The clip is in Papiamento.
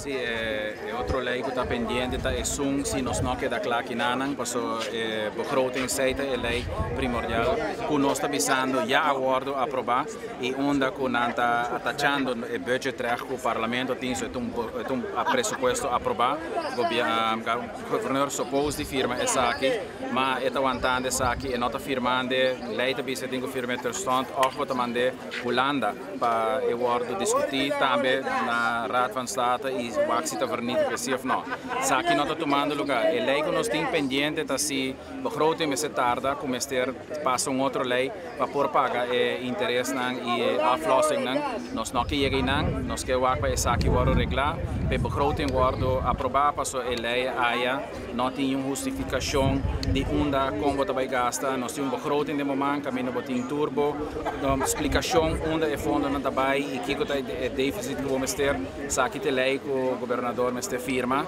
Si, e otro ley cu ta pendiente ta esun si nos no keda cla kinanan, paso e begroting esey ta e ley primordial cu nos ta bisando ya a wordo aproba y unda cu nan ta atachando e budgetrecht cu parlamento tin, so e ta un presupuesto aproba. Gobernador suppose di firma esaki, ma e ta wantando esaki, e no ta firmando. Ley ta bisa tin cu firma terstond of bo ta mande Hulanda pa e wordo discuti tambe na Raad van State y wak si ta vernietig si of no. Esaki no ta tumando lugar. E ley cu nos tin pendiente ta si begroting mester tarda cu mester pasa un otro ley pa por paga e interesnan y e aflossingnan. Nos no ke yega einan, nos ke wak pa esaki wordo regla, pa e begroting wordo aproba, paso e ley aya no tin un hustificacion di unda con bo ta bay gasta. Nos tin un begroting den bo man caminda bo tin tur bo splicacion unda e fondonan ta bay y kico ta e deficit cu bo mester. Esaki ta e ley cu gobernador mester firma.